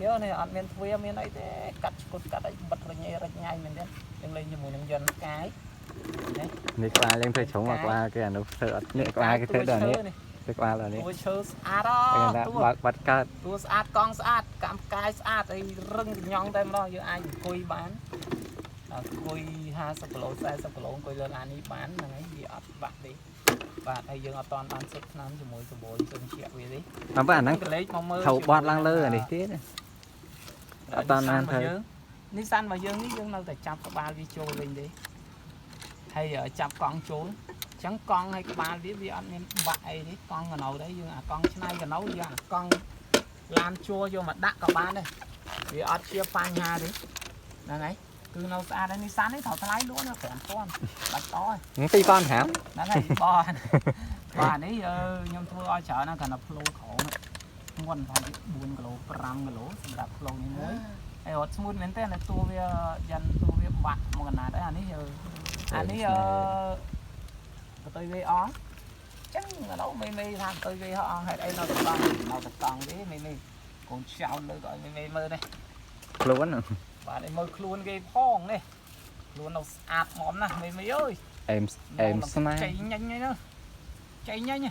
យកនេះអត់មានទ្វារមានអីទេកាត់ឆ្កុតកាត់អីបិទរញ៉េរញ៉ៃមែនទេយើងលេងជាមួយនឹងយន្តផ្កាយ នេះក្បាលយើងធ្វើជ្រុងមកក្បាលគេអានោះធ្វើអត់នេះក្បាលគេធ្វើដល់នេះធ្វើក្បាលដល់នេះ តួឈើស្អាត គេថា អតួ បើកបាត់កើត តួស្អាតកង់ស្អាតកម្មផ្កាយស្អាតអីរឹងកញ្ញង់តែម្ដងយើងអាចអង្គុយបានអង្គុយ50គីឡូ40គីឡូអង្គុយលើឡាននេះបានហ្នឹងហើយវាអត់បាក់ទេបាទហើយយើងអត់តាន់បានសុទ្ធឆ្នាំជាមួយសបូលជើងជាក់វាទេ តាមពិតអាហ្នឹង កលេចមកមើល ត្រូវបត់ឡើងលើអានេះទៀតអត់តាន់បានធ្វើ នេះសាន់របស់យើងនេះយើងនៅតែចាប់ក្បាលវាចូលវិញទេហើយចាប់កង់ចូលអញ្ចឹងកង់ហើយក្បាលវាវាអត់មានបាក់អីទេកង់កណៅដែរយើងអាកង់ឆ្នៃកណៅយើងអាកង់ឡានជួយកមកដាក់ក៏បានដែរវាអត់ជាបញ្ហាទេហ្នឹងហើយគឺនៅស្អាតហើយនេះសាន់នេះត្រូវថ្លៃលក់ណា5000បាច់តហើយ 2500 ហ្នឹងហើយបងបាទនេះខ្ញុំធ្វើឲ្យច្រើនណាស់គ្រាន់តែផ្លូវក្រោមធ្ងន់ប្រហែលជា4គីឡូ5គីឡូសម្រាប់ផ្លូវនេះមួយហើយរត់ស្ងួតមែនទេនៅតួវាយ៉ាន់តួវាបាក់មកកណាត់ហើយអានេះអានេះអឺកតុយវាអងចឹងឥឡូវមេមេថាកតុយវាអងហេតុអីនៅតកង់នៅតកង់ទេមេមេកូនចៅលើកឲ្យមេមេមើលនេះ ខ្លួន បាទឲ្យមើលខ្លួនគេផងនេះខ្លួននៅស្អាតហ្មងណាស់មេមេអើយ អេមអេមស្នេហ៍ ចៃញញហ្នឹងចៃញញ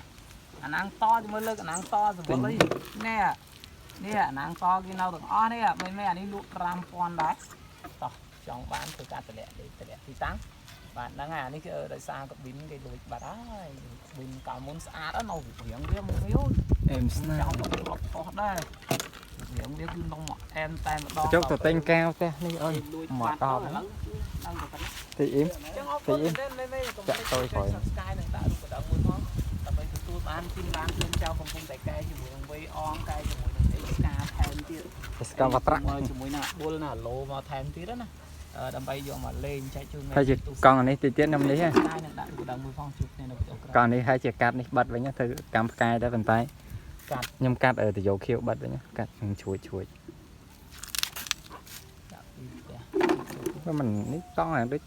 អាណាងតទៅមើលលើកអាណាងតសវលអីនេះនេះអាណាងតគេនៅទាំងអស់នេះមិនមែនអានេះលក់5000ដែរតោះចង់បានធ្វើការតម្លាក់លេខតម្លាក់ទីតាំងបាទហ្នឹងហើយអានេះគឺដោយសារកប៊ីនគេលួចបាត់ហើយកប៊ីនកាលមុនស្អាតនៅរៀងវាមកវា អេមស្នេហ៍ ចោលអត់ខុសដែររៀងវាគឺនំមកអែមតែម្ដង ជោគទៅទិញកែវផ្ទះនេះអើយ លួច មក បាត់ តប ឥឡូវនៅតែប៉ុណ្ណេះ ទីអ៊ីម ចឹងអរគុណមែនទែនមេមេកុំភ្លេចចុច Subscribe និងដាក់រូបកណ្ដឹងមួយផងដើម្បីទទួលបានទីបានភ្លាមចៅកំពុងតែកែជាមួយនឹងវៃអងកែជាមួយនឹងអេស្កាថែមទៀត ស្កាវត្រាក់ ជាមួយនឹងបុលណាឡូមកថែមទៀតណាដើម្បីយកមកលេងចែកជូនមេ ហើយជាកង់អានេះតិចទៀតខ្ញុំនេះ Subscribe និងដាក់រូបកណ្ដឹងមួយផងជួបគ្នានៅវីដេអូក្រោយ កង់នេះហើយជាកាត់នេះបិទវិញធ្វើកម្មផ្កាយដែរប៉ុន្តែ កាត់ ខ្ញុំកាត់អឺតយោខៀវបិទវិញកាត់ខ្ញុំជួយជួយ ដាក់ពីផ្ទះ វាមិននេះកង់អាដូច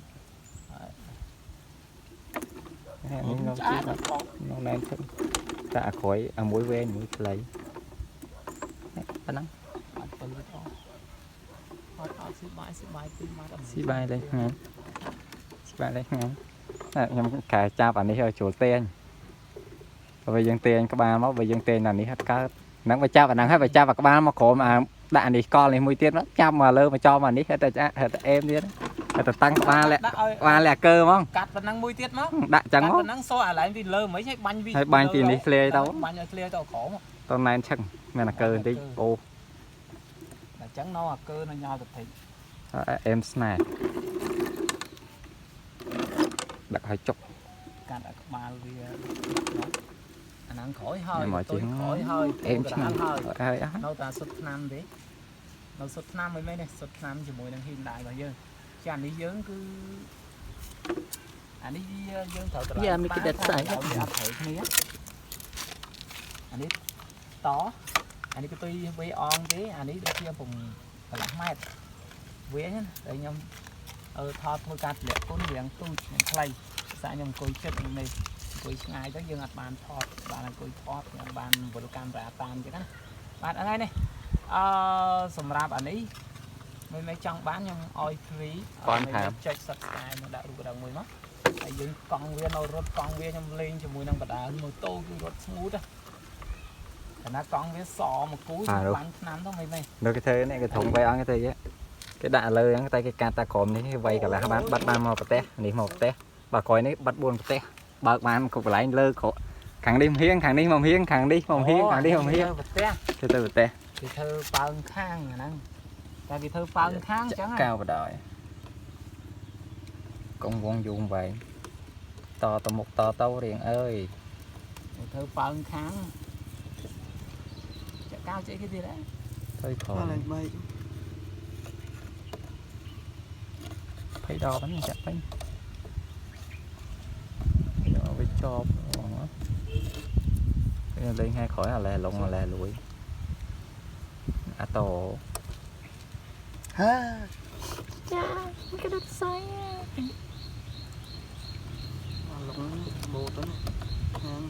នេះនៅ ស្អា ជិះ តបង នៅណែនទៅតែអាក្រោយអាមួយវែងមួយខ្លីប៉ុណ្ណឹង អត់ពលវីដេអូអត់អត់ស៊ីបាយស៊ីបាយពីម៉ាត់ ស៊ីបាយលេងថ្ងៃស៊ីបាយលេងថ្ងៃខ្ញុំកែចាប់អានេះឲ្យជ្រុលទាញបើយើងទាញក្បាលមកបើយើងទាញអានេះអត់កើតហ្នឹងបើចាប់អាហ្នឹងហើយបើចាប់អាក្បាលមកក្រោមអាដាក់អានេះកលនេះមួយទៀតមកចាប់មកលើមកចំអានេះហេតុតែឆ្អាក់ហេតុតែអេមទៀតហេតុតែតាំងក្បាល ដាក់ឲ្យ ក្បាលលាកើហ្មង កាត់ប៉ុណ្ណឹងមួយទៀតមក ដាក់ចឹងមក ប៉ុណ្ណឹងសអាឡែងពីលើមិនឲ្យបាញ់វី ហើយបាញ់ពីនេះធ្លាយទៅ បាញ់ឲ្យធ្លាយទៅក្រោម តណែនឆឹងមានអាកើបន្តិចអូ តែចឹងនៅអាកើនៅញ៉ោទៅតិច អេមស្នេហ៍ដាក់ឲ្យចុក កាត់អាក្បាលវាអាហ្នឹងក្រោយហើយ មកជិះ ក្រោយហើយ អេមឆ្ងាញ់ ហើយ ហើយអស់ នៅតែសុទ្ធឆ្នាំទេនៅសុទ្ធឆ្នាំមិនមែនទេសុទ្ធឆ្នាំជាមួយនឹងហ៊ីនដាយរបស់យើងចាអានេះយើងគឺអានេះយើងត្រូវត្រឡប់ យ៉ាមីគេដិតស្អែក វាអត់ត្រូវគ្នាអានេះតអានេះក៏ទុយវេអងទេអានេះដូចជា6កន្លះម៉ែត្រវាណាតែខ្ញុំអឺថតធ្វើការទម្លាក់គុណរៀងទូចនិងខ្លីភាសាខ្ញុំអង្គុយចិត្តនេះអង្គុយឆ្ងាយទៅយើងអត់បានថតបានអង្គុយថតយើងបានវល់កាមេរ៉ាតាមអញ្ចឹងណាបាទហ្នឹងហើយនេះអឺសម្រាប់អានេះមិនមិនចង់បានខ្ញុំឲ្យ free ចុច Subscribe និងដាក់រូបកណ្ដឹងមួយមកហើយយើងកង់វានៅរត់កង់វាខ្ញុំលេងជាមួយនឹងបដាម៉ូតូគឺរត់ smooth ណាកាលណាកង់វាសមកគូបាញ់ឆ្នាំទៅមិនមិន នៅគេធ្វើនេះគេធំបីអង្គគេធ្វើគេដាក់លើហ្នឹងតែគេកាត់តែក្រុមនេះវៃកន្លះបានបាត់បានមកប្រទេសនេះមកប្រទេសបើក្រោយនេះបាត់4ប្រទេសបើកបានគ្រប់កន្លែងលើក្រខាងនេះមហៀងខាងនេះមកហៀងខាងនេះមកហៀងខាងនេះមកហៀង ប្រទេស គេទៅប្រទេស គេធ្វើប៉ើងខាងអាហ្នឹងតែគេធ្វើប៉ើងខាងអញ្ចឹង កៅបដ ாய் កងវងយូរវែងតទៅមុខតទៅរៀងអើយ គេធ្វើប៉ើងខាងចាក់កៅចេះគេទៀតហ៎ ទៅក្រោយ ឡើងបី 20ដបហ្នឹងចាក់ពេញយកវាជាប់ហ្មងវាលេងថ្ងៃក្រោយអាឡែលងអាឡែលួយអាតោ ហាចាគេដិតស្អែកឡងបូតហ្នឹង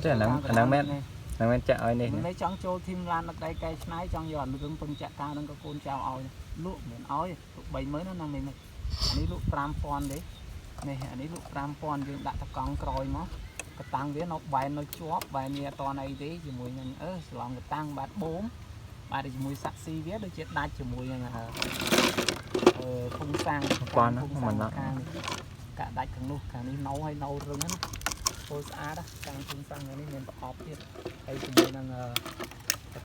ទេអាហ្នឹងអាហ្នឹងមែន ហ្នឹងមិនចាក់ឲ្យនេះ មិនមែនចង់ចូល team ឡានដឹកដីកែច្នៃចង់យកអារឿងពឹងចាក់ការហ្នឹងក៏កូនចៅឲ្យលក់មិនឲ្យលក់30000ណាហ្នឹងនេះអានេះលក់5000ទេនេះអានេះលក់5000យើងដាក់តកង់ក្រោយមកកតាំងវានៅបែននៅជាប់បែនវាអត់តអីទេជាមួយនឹងអឺស្លងកតាំងបាទបូមបាទជាមួយសាក់ស៊ីវាដូចជាដាច់ជាមួយនឹងអឺភុងសាំង ពាន់ហ្នឹងមិនណា ខាងនេះកាក់ដាច់ខាងនោះខាងនេះនៅហើយនៅរឹងណាធ្វើស្អាតខាងភុងសាំងនេះមានប្រអប់ទៀតហើយជាមួយនឹងអឺ